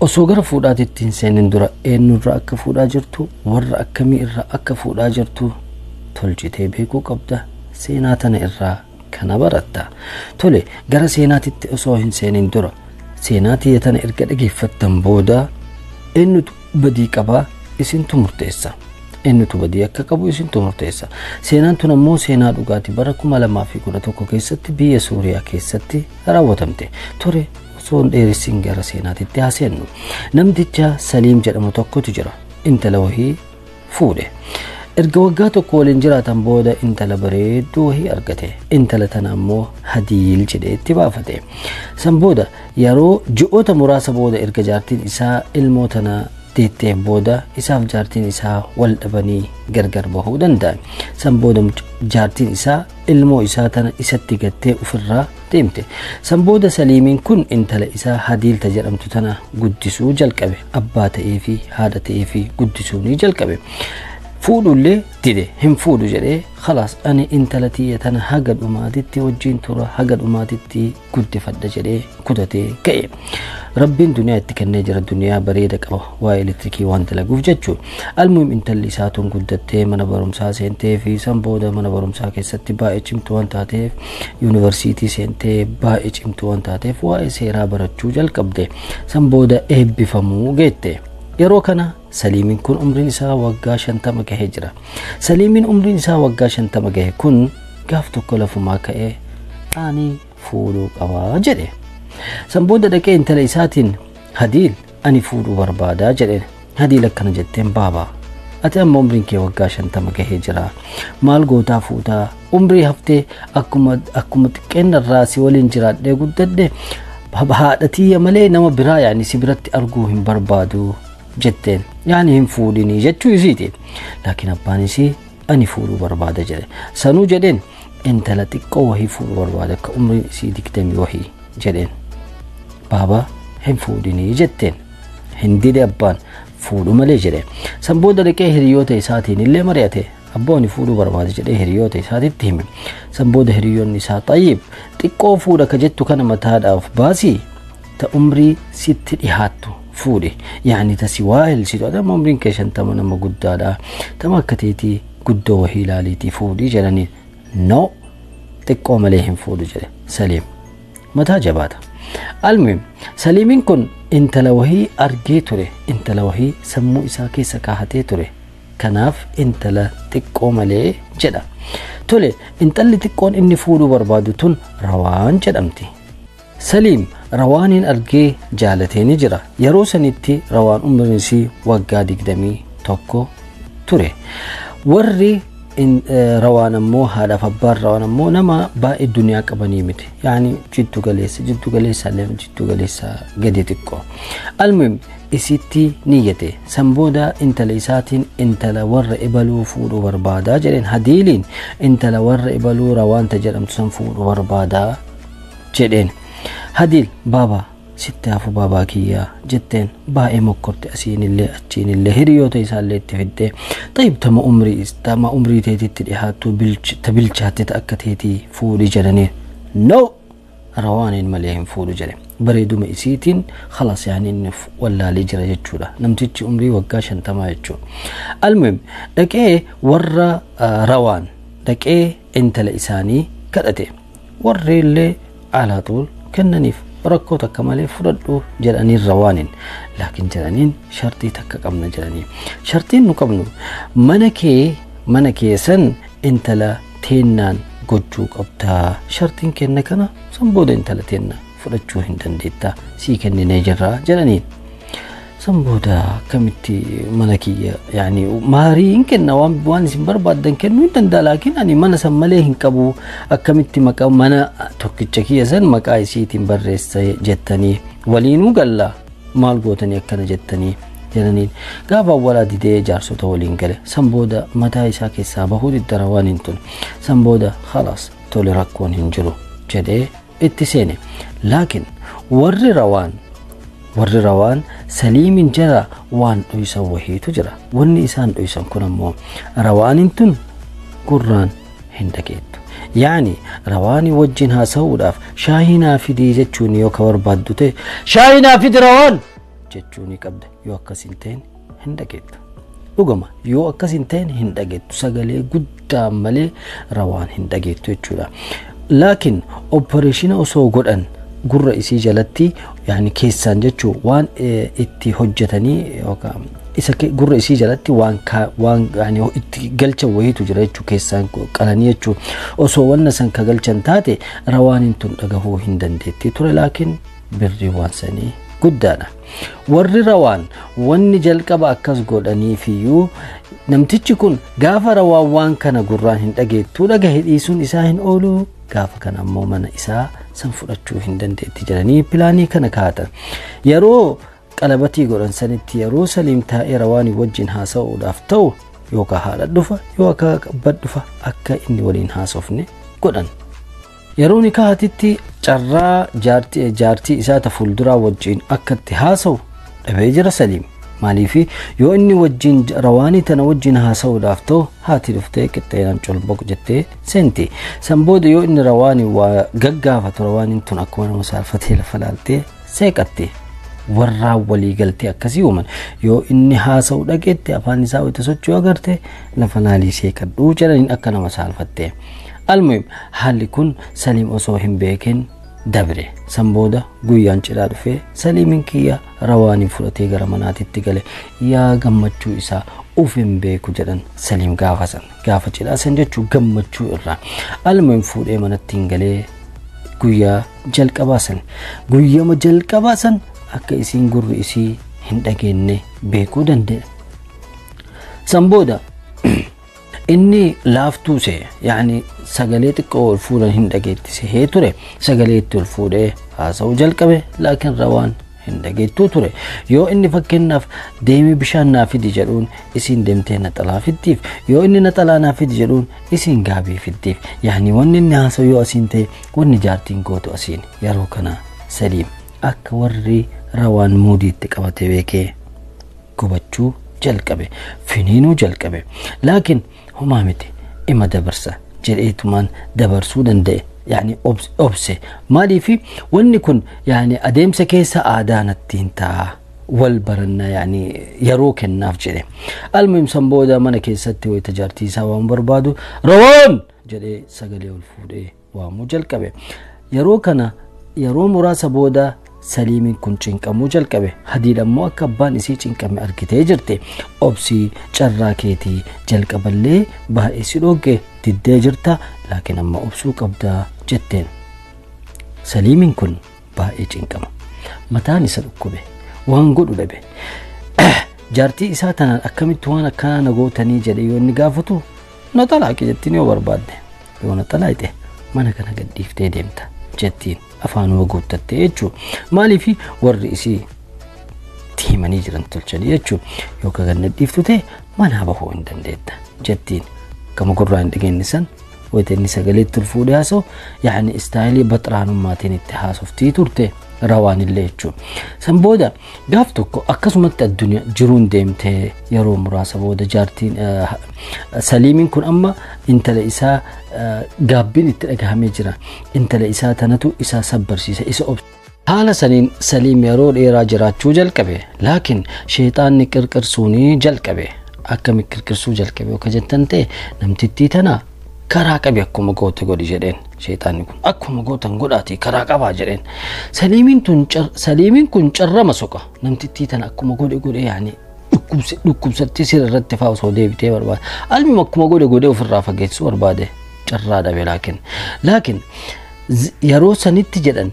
Osoo gara fuudhaatitti hin seenin dura eenyurraa akka fuudhaa jirtu, warra akkamii irraa akka fuudhaa jirtu tolchitee beekuu qabda. Seenaa tana irraa kana baratta. Tole, gara seenaatitti osoo hin seenin dura seenaa tiyya tana erga dhageeffattan booda eenyutu badii qabaa isintu murteessa. Eenyutu badii akka qabu isintu murteessa. Seenaan tun ammoo seenaa dhugaatii bara 2011 keessatti biyya Suuriyaa keessatti raawwatamte. Tole, osoo hin dheeressin gara seenaatitti haa seennu. Namticha Saliim jedhamu tokkotu jira. Intala wahii fuudhe. Erga waggaa tokko waliin jiraatan booda intala bareedduu wahii argate. Intala tana ammoo Hadiil jedhee itti baafate. San booda yeroo ji'oota muraasa booda erga jaartiin isaa ilmoo tana deetteef booda isaaf jaartiin isaa wal dhabanii gargar bahuu danda'an. San booda jaartiin isaa ilmoo isaa tana isatti gattee ofirraa deemte. San booda Saliimiin kun intala isaa Hadiilta jedhamtu tana guddisuu jalqabe. Abbaa ta'ee fi haadha ta'ee fi guddisuu ni jalqabe. Fuudhullee dide, hin fuudhu jedhee, khalaas ani intala tiyya tana haga dhumaatitti wajjin tura, haga dhumaatitti guddifadha jedhee kutatee ka'e. Rabbiin duniyaa itti kennee jira, duniyaa bareeda qaba waa'ee elektirikii waan dalaguuf jechuudha. Almuhim intalli isaa tun guddattee mana barumsaa seentee fi san booda mana barumsaa keessatti baay'ee cimtuu waan taateef, yuunivarsiitii seentee baay'ee cimtuu waan taateef waa'ee seeraa barachuu jalqabde. San booda eebbifamuu geette. Yeroo kana Saliimiin kun umriin isaa waggaa 50 gahee jira. Saliimiin umriin isaa waggaa 50 gahe kun gaaf tokko lafumaa ka'ee ani fuudhuu qabaa jedhe. San booda dhaqee intala isaatiin, Hadiil, ani fuudhuu barbaadaa jedheen. Hadiil akkana jetteen, baabaa, ati amma umriin kee waggaa 50 gahee jira. Maal gootaa fuutaa? Umrii haftee akkuma xiqqeenna irraa si waliin jiraadhee guddadhe haadha tiyya malee nama biraa yaani si biratti arguu hin barbaadu jetteen. Yaani hin fuudhinii jechuu isiiti. Laakiin abbaan isii ani fuudhuu barbaada jedhe. Sanuu jedheen intala xiqqoo wahii fuudhuu barbaada akka umriin isii 20 wahii jedheen. Baabaa, hin fuudhinii jetteen. Hin dide abbaan, fuudhu malee jedhe. San booda dhaqee hiriyoota isaatiin illee mari'ate. Abbaa, ani fuudhuu barbaada jedhee hiriyoota isaatitti hime. San booda hiriyoonni isaa, xayyib, xiqqoo fuudha ka jettu kana mataadhaaf baasii ta umrii sitti dhihaattu fuudhe. Yaani ta si waa helsitu, ati amma umriin kee 50, nama guddaadha. Tama akka teetii guddoo wahii ilaaliitii fuudhii jedhanii. No, xiqqoo malee hin fuudhu jedhe Saliim. Mataa jabaata. Almuhim Saliimiin kun intala wahii argee ture. Intala wahii sammuu isaa keessa kaahatee ture. Kanaaf intala xiqqoo malee jedha. Tole, intalli xiqqoon inni fuudhuu barbaadu tun Rawaan jedhamti. Saliim Rawaaniin argee jaalatee ni jira. Yeroo sanitti Rawaan umriin isii waggaa 21 ture. Warri Rawaan ammoo, haadhaaf abbaan Rawaan ammoo nama baay'ee duniyaa qabanii miti. Yaani jiddu galeessa, jiddu galeessa illee jiddu galeessa gadi xiqqoo. Almuhim isitti niyyate. San booda intala isaatiin intala warra ibaluu fuudhuu barbaadaa jedheen. Hadiiliin intala warra ibaluu Rawaanta jedhamtu san fuudhuu barbaadaa jedheen. Hadiil, baabaa, sitti hafu baabaa kiyyaa jetteen. Baay'ee mokkorte, asiinillee achiinillee hiriyoota isaallee itti fiddee, xayyib, tama umrii teetitti dhihaattu ta bilchaatte ta akka teetii fuudhi jedhanii. No, Rawaaniin malee hin fuudhu jedhe. Bareeduma isiitiin khalaas yaani inni wallaalee jira jechuudha. Namtichi umrii waggaa 50 jechuudha. Almuhim dhaqee warra Rawaan dhaqee intala isaanii kadhate. Warri illee alaa xuul kennaniif, rakkoo takka malee fudhadhu jedhaniin Rawaaniin. Laakiin jedhaniin shartii takka qabna jedhanii. Shartiin nu qabnu mana kee san intala teennaan gochuu qabdaa. Shartiin kenna kana, san booda intala teenna fudhachuu hin dandeettaa, sii kenninee jirraa jedhaniin. San booda akkamitti mana kiyya, yaani maarii hin kenna, waan isin barbaaddan kennuu hin danda'a, laakiin ani mana san malee hin qabu, akkamitti maqaa mana tokkicha kiyya san maqaa isiitiin barreessa jettanii, waliinuu galla, maal gootanii akkana jettanii jedhaniin. Gaafa awwalaa didee jaarsota waliin gale. San booda mataa isaa keessaa bahuu diddara waan hin tun. San booda khalaas, tole, rakkoon hin jiru jedhee itti seene. Laakiin warri Rawaan Saliimin jala waan dhoysan wahiitu jira. Wanni isaan dhoysan kun ammoo Rawaanin tun gurraan hin dhageettu. Yaani Rawaanii wajjin haasa'uudhaaf shaayii naa fidii jechuun yoo ka barbaaddu ta'e, shaayii naa fidi Rawaan jechuu ni qabda. Yoo akkas hin ta'in hin dhageettu. Dhugama yoo akkas hin ta'in hin dhageettu. Sagalee guddaa malee rawaan hin dhageettu jechuudha. Laakiin opereeshina osoo godhan gurra isii jalatti yaani keessaan jechuu waan itti hojjetanii yookaan isa gurra isii jalatti waan yaani itti galchan wayiitu jira jechuu keessaan qalanii jechuu osoo wanna san ka galchan taate rawaaniin tun dhagahuu hin dandeetti ture. Laakiin birrii waan sanii guddaadha. Warri rawaan wanni jalqaba akkas godhaniifiyyuu namtichi kun gaafa rawaan waan kana gurraan hin dhageettuu dhagahe dhiisuun isaa hin oolu. Gaafa kana ammoo mana isaa san fudhachuu hin dandeetti jedhanii pilaanii kana kaa'atan. Yeroo qalabatii godhan sanitti yeroo Saliim taa'ee rawaanii wajjin haasa'uudhaaf ta'u yookaan haadha dhufa yookaan abbaa dhufa akka inni waliin haasofne godhan. Yeroo nikaahatitti carraa jaartii isaa ta fuulduraa wajjin akka itti haasa'u dhabee jira Saliim. Maaliif yoo inni wajjin rawaanii tana wajjin haasa'uudhaaf ta'u haati dhuftee qixxeenaan colboq jettee seenti. San booda yoo inni rawaanii waa gaggaafatu rawaaniin tun akkuma nama saalfatee lafa laaltee seeqatte. Warraa walii galtee akkasii uuman. Yoo inni haasa'u dhageette afaan isaa wayita socho'u agarte lafa laalii seeqadhuu jedhaniin akka nama saalfatte. Almuhim haalli kun Saliim osoo hin beekin dabre. San booda guyyaan cidhaa dhufee Saliimin kiyya rawaaniin fudhatee gara manaatitti gale. Yaa gammachuu isaa uf hin beeku jedhan Saliim gaafa san. Gaafa cidhaa san jechuu gammachuu irraa. Almuhim fuudhee manatti hin galee guyyaa jalqabaa san. Guyyama jalqabaa san akka isiin gurri isii hin dhageenye beekuu danda'e. San booda inni laaftuu see yaani sagalee xiqqoo ol fuudhan hin dhageetti sehee ture. Sagalee itti ol fuudhee haasa'uu jalqabe. Laakiin rawaan hin dhageettuu ture. Yoo inni fakkeenyaaf deemee bishaan naa fidi jedhuun isiin deemtee naxalaa fiddiif. Yoo inni naxalaa naa fidi jedhuun isiin gaabii fiddiif. Yaani wanni inni haasa'u yoo asiin ta'e wanni jaartiin gootu asiin. Yeroo kana Saliim akka warri rawaan muudiitti qabatee beekee gubachuu jalqabe, finiinuu jalqabe. Laakiin homaa miti ima dabarsa jedheetumaan dabarsuu danda'e. Yaani obse. Maaliif wanni kun yaani adeemsa keessa aadaa natti hin ta'a wal barannaa yaani yeroo kennaaf jedhe. Almuhim san booda mana keessatti wayita jaartii isaa waan barbaadu rawaan jedhee sagalee ol fuudhee waamuu jalqabe. Yeroo kana yeroo muraasa booda Saliimiin kun cinqamuu jalqabe. Hadiidha immoo akka abbaan isii cinqame argitee jirti. Obsii carraa keetii jalqaballee baay'ee si dhoogge diddee jirta laakiin amma obsuu qabdaa jetteen. Saliimiin kun baay'ee cinqama. Mataan isa dhukkube. Waan godhu dhabe. Jaartii isaa tanaan akkamitti waan akkanaa na gootanii jedhe yoo inni gaafatu na xalaaqi jettiin yoo barbaadde. Yoo na xalaaqxe mana kana gadhiiftee deemta jettiin afaanuma guuttattee jechuudha. Maaliif warri isii himanii jiran tolchanii jechuudha. Yoo ka gad dhiiftu ta'e manaa bahuu hin dandeetta jettiin. Gama gurraa hin dhageenye san wayita inni sagalee itti ol fuudhee haasa'u yaani istaayilii baxraanummaatiin itti haasoftii turte rawaan illee jechuudha. San booda gaaf tokko akkasumatti addunyaa jiruun deemtee yeroo muraasa booda jaartiin Saliimiin kun amma intala isaa gaabbiin itti dhagahamee jira. Intala isaa tanatu isaa sabbarsiisa isa obsa. Haala saniin Saliim yeroo dheeraa jiraachuu jalqabe. Laakiin sheexaanni qirqirsuunii jalqabe. Akkami qirqirsuu jalqabe yoo jettan ta'e namtittii tana karaa qabi akkuma goote godhi jedheen. Sheexaanni kun akkuma gootan godhaati karaa qabaa jedheen. Saliimiin kun carrama soqa. Namtittii tana akkuma godhe godhe yaani dhukkubsatti sirra irratti fa'aa osoo deebitee barbaade. Almi akkuma godhe godhe ofirraa fageessuu barbaade carraa dhabe laakiin. Laakiin yeroo sanitti jedhan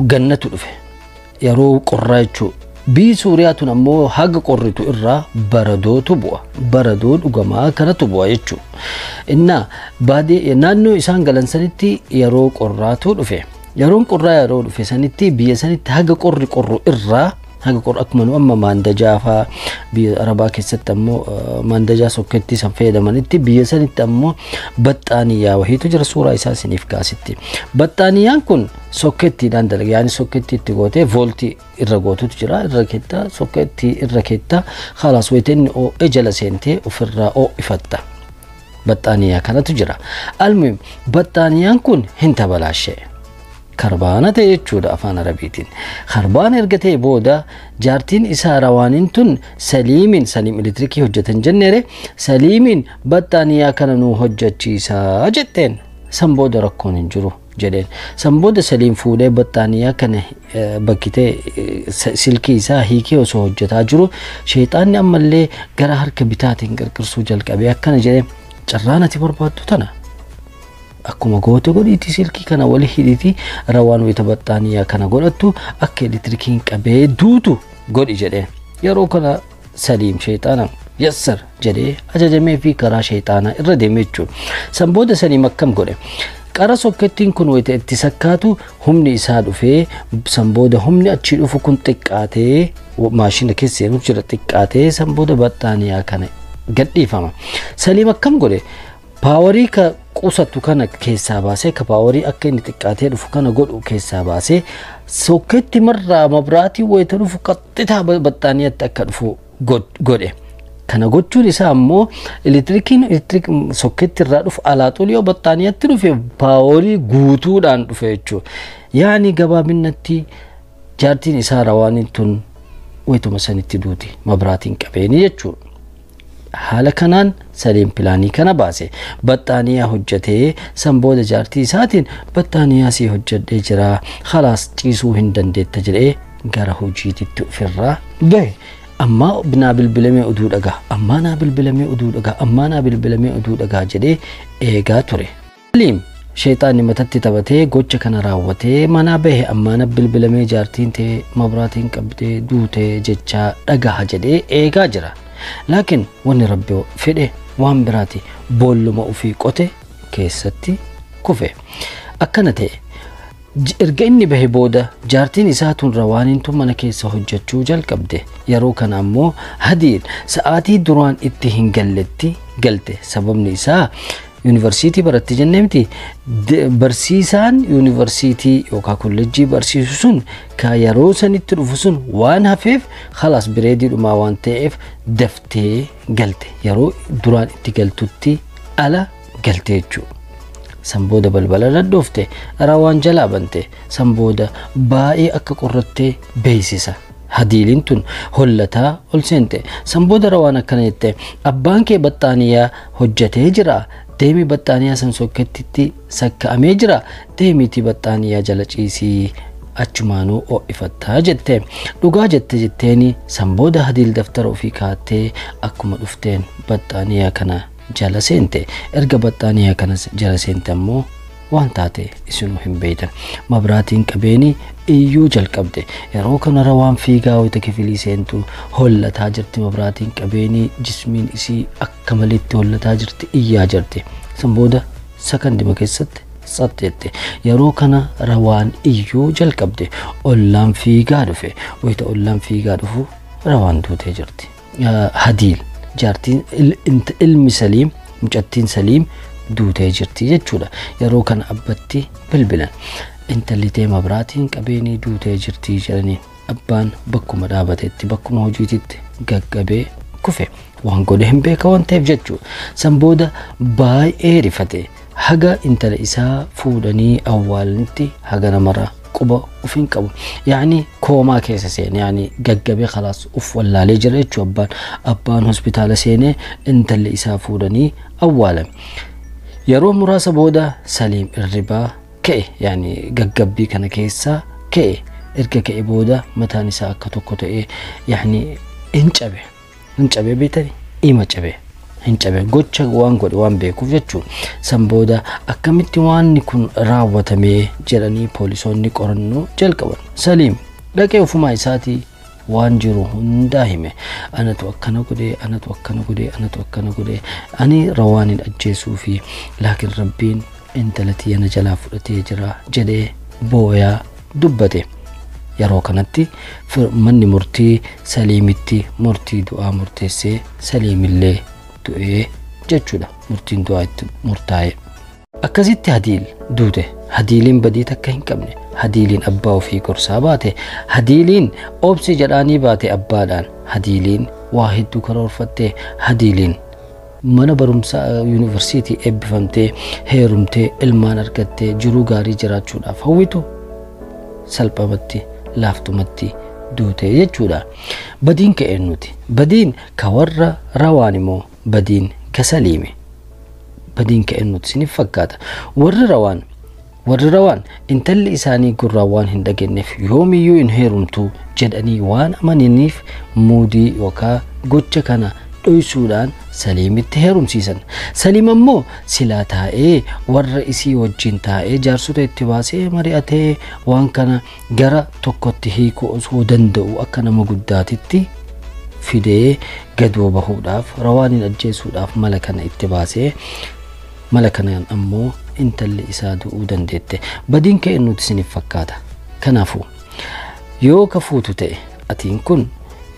gannatu dhufe. Yeroo qorraa jechuudha. Biyyi Suuriyaa tun ammoo haga qorritu irraa baradootu bu'a. Baradoo dhugamaa kanatu bu'a jechuudha. Innaa baadiyyaa naannoo isaan galan sanitti yeroo qorraatu dhufe. Yeroon qorraa yeroo dhufe sanitti biyya sanitti haga qorri qorru irraa haga qorru akkuma nu amma maandajaa fa'aa biyya Arabaa keessatti ammoo maandajaa sokkeettii san fayyadamanitti biyya sanitti ammoo baxxaaniyyaa wahiitu jira suuraa isaa isiniif kaasitti. Baxxaaniyyaan kun sokkeettiidhaan dalaga. Yaani sokkeettii itti gootee vooltii irra gootutu jira. Irra keetta sokkeettii irra keetta khalaas wayita inni oo'ee jala seentee ofirraa oo'ifatta. Baxxaaniyyaa kanatu jira. Almuhim baxxaaniyyaan kun hin tabalaashee. Karbaana ta'e jechuudha afaan Arabiitiin. Karbaana erga ta'e booda jaartiin isaa Rawaaniin tun Saliimiin, Saliim elektirikii hojjetan jenneere, Saliimiin baxxaaniyaa kana nuu hojjechiisaa jetteen. San booda rakkoon hin jiru jedheen. San booda Saliim fuudhee baxxaaniyaa kana bakkitee silkii isaa hiikee osoo hojjetaa jiru sheexaanni ammallee gara harka bitaatiin qirqirsuu jalqabee akkana jedhee, carraan ati barbaaddu tana. Akkuma goote godhiitii silkii kana wali hidhiitii Rawaan wayita baxxaaniyaa kana godhattu akka elektirikiin qabee duutu godhi jedheen. Yeroo kana Saliim sheexaana yassar jedhee ajajamee fi karaa sheexaanaa irra deeme jechuudha. San booda Saliim akkam godhe? Qara sokkettiin kun wayita itti sakkaatu humni isaa dhufee, san booda humni achii dhufu kun xiqqaatee, maashina keessa seenuuf jira, xiqqaatee san booda baxxaaniyaa kana gadhiifama. Saliim akkam godhe? Paawarii ka qusatu kana keessaa baasee, ka paawarii akka inni xiqqaatee dhufu kana godhu keessaa baasee, sokketti marraa mabraatii wayita dhufu qaxxitaa baxxaaniyaatti akka dhufu godhe. Kana gochuun isaa ammoo elektirikiin elektiriik sokketti irraa dhufu alaa xuliyoo baxxaaniyaatti dhufe paawarii guutuudhaan dhufe jechuudha. Yaani gabaabinatti jaartiin isaa Rawaaniin tun wayituma sanitti duuti mabraatiin qabeeni jechuudha. Haala kanaan Saliim pilaanii kana baase. Baxxaaniyaa hojjetee san booda jaartii isaatiin baxxaaniyaa sii hojjedhee jira, khalaas ciisuu hin dandeetta jedhee gara hojiititti ofirraa bahe. Ammaa naa bilbilamee oduu dhagaa, ammaa naa bilbilamee oduu dhagaa, ammaa naa bilbilamee oduu dhagaa jedhee eegaa ture. Saliim sheexaanni matatti taphatee gocha kana raawwatee manaa bahe. Ammaa na bilbilamee jaartiin ta'e mabraatiin qabdee duutee jechaa dhagaha jedhee eegaa jira. Laakiin wanni Rabbi fedhe waan biraati, boolluma ofii qote keessatti kufe. Akkana ta'e, erga inni bahe booda jaartiin isaa tun Rawaaniin tun mana keessa hojjechuu jalqabde. Yeroo kana ammoo Hadiil sa'aatii duraan itti hin galletti galte. Sababni isaa yuunivarsiitii baratti jennee miti, barsiisaan yuunivarsiitii yookaan kolleejjii barsiisu sun ka yeroo sanitti dhufu sun waan hafeef, khalaas bireedii dhumaa waan ta'eef daftee galte. Yeroo duraan itti galtutti ala galte jechuudha. San booda balbala dhadhoofte, Rawaan jalaa bante. San booda baay'ee akka qorrattee beeksisa. Hadiiliin tun hollataa ol seente. San booda Rawaan akkana jette, abbaan kee baxxaaniyaa hojjetee jira. Deemi, baxxaaniyaa san sokkettitti sakka'amee jira. Deemiitii baxxaaniyaa jala ciisii, achumaanuu ho'ifattaa jette. Dhugaa jette jetteeni. San booda Hadiil daftara ofii kaattee akkuma dhufteen baxxaaniyaa kana jala seente. Erga baxxaaniyaa kana jala seente ammoo waan taate isinuu hin beektan. Mabraatiin qabeeni iyyuu jalqabde. Yeroo kana Rawaan fiigaa wayita kifilii seentu hollataa jirti. Mabraatiin qabeeni jismiin isii akka maleetti hollataa jirti, iyyaa jirti. San booda sakandima keessatti tsax jette. Yeroo kana Rawaan iyyuu jalqabde. Ollaan fiigaa dhufe. Wayita ollaan fiigaa dhufu Rawaan duutee jirti. Hadiil jaartiin ilmi Saliim, mucattiin Saliim duutee jirti jechuudha. Yeroo kana abbatti bilbilan. Intalli tee mabraatiin qabeenii duutee jirti jedhanii. Abbaan bakkuma dhaabatetti, bakkuma hojiititti gaggabee kufe. Waan godhe hin beeka waan ta'eef jechuudha. San booda baay'ee rifate. Haga intala isaa fuudhanii awwaalanitti haga namarraa quba uf hin qabu. Yaani koomaa keessa seene, yaani gaggabee khalaas uf wallaalee jira jechuudha abbaan. Abbaan hospitaala seenee intalli isaa fuudhanii awwaalame. Yeroo muraasa booda Saliim irribaa ka'e, yaani gaggabbii kana keessaa ka'e. Erga ka'e booda mataan isaa akka tokko ta'e, yaani hin cabe. Hin cabe beektani? Ima cabe. Hin cabe, gocha waan godhe waan beekuuf jechuudha. San booda akkamitti waanni kun raawwatamee jedhanii poolisoonni qorannoo jalqaban. Saliim dhaqee ofumaa isaatii waan jiru hundaa hime. Anatu akkana godhe, anatu akkana godhe, anatu akkana godhe, ani Rawaanin ajjeesuu fi laakiin Rabbiin intala tiyya na jalaa fudhatee jira jedhee booyaa dubbate. Yeroo kanatti manni murtii Saliimitti murtii du'aa murteessee, Saliimillee du'ee jechuudha. Murtiin du'aa itti murtaa'e. Akkasitti Hadiil duute. Hadiiliin badii takka hin qabne. Hadiiliin abbaa ofii gorsaa baate. Hadiiliin obsi jedhaanii baate abbaadhaan. Hadiiliin waa hedduu karoorfatte. Hadiiliin mana barumsaa yuunivarsiitii eebbifamtee, heerumtee, ilmaan argattee jiruu gaarii jiraachuudhaaf hawwitu Salphamatti laaftumatti duute jechuudha. Badiin ka eenyuti? Badiin ka warra Rawaan immoo badiin ka Saliime? Badiin ka eenyuti isiniif fakkaata? Warri Rawaan intalli isaanii gurraan waan hin dhageenyeef yoomiyyuu hin heerumtu jedhanii waan amananiif muudii yookaan gocha kana dhoysuudhaan Saliimitti heerumsiisan. Saliim ammoo silaa taa'ee warra isii wajjin taa'ee jaarsota itti baasee mari'atee waan kana gara tokkotti hiikuu osoo danda'u, akka nama guddaatitti fidee gadoo bahuudhaaf Rawaaniin ajjeesuudhaaf mala kana itti baasee, mala kanaan ammoo intalli isaa du'uu dandeette. Badiin ka'e nuti isiniif fakkaata? Kanaafuu yoo ka fuutu ta'e atiin kun,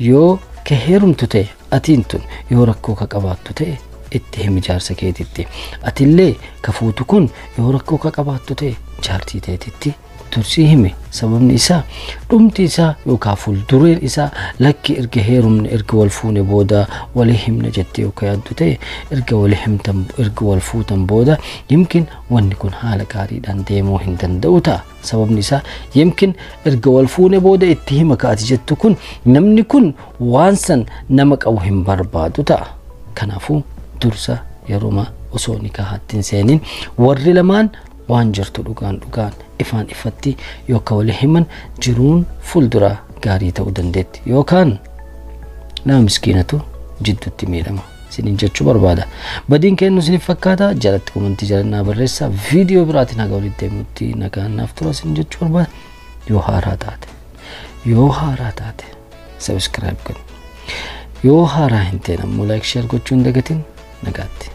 yoo ka heerumtu ta'e atiin tun, yoo rakkoo ka qabaattu ta'e itti himi jaarsa keetitti. Atillee ka fuutu kun yoo rakkoo ka qabaattu ta'e jaartii teetitti dursii himi. Sababni isaa dhumti isaa yookaan fuuldureen isaa, lakki erga heerumne, erga wal fuune booda walii himna jettee yookaan yaaddu ta'e, erga walii himtan, erga wal fuutan booda yimkin wanni kun haala gaariidhaan deemuu hin danda'u ta'a. Sababni isaa yimkin erga wal fuune booda itti hima ka'ati jettu kun, namni kun waan san nama qabu hin barbaadu ta'a. Kanaafuu dursa yeruma osoo nikaahatti hin seenin warri lamaan waan jirtu dhugaan dhugaan ifaan ifatti yookaan walii himan, jiruun fuuldura gaarii ta'uu dandeetti, yookaan nama miskiinatu jidduutti miidhama isiniin jechuu barbaada. Badiin kennu isiniif fakkaata? Jalatti komantii jalannaa barreessaa. Viidiyoo biraatiin haga walitti deemutti nagaan naaf tura isin jechuu barbaada. Yoo haaraa taate subscribe godhi. Yoo haaraa hin ta'in ammoo like, share gochuu hin dagatin. Nagaatti.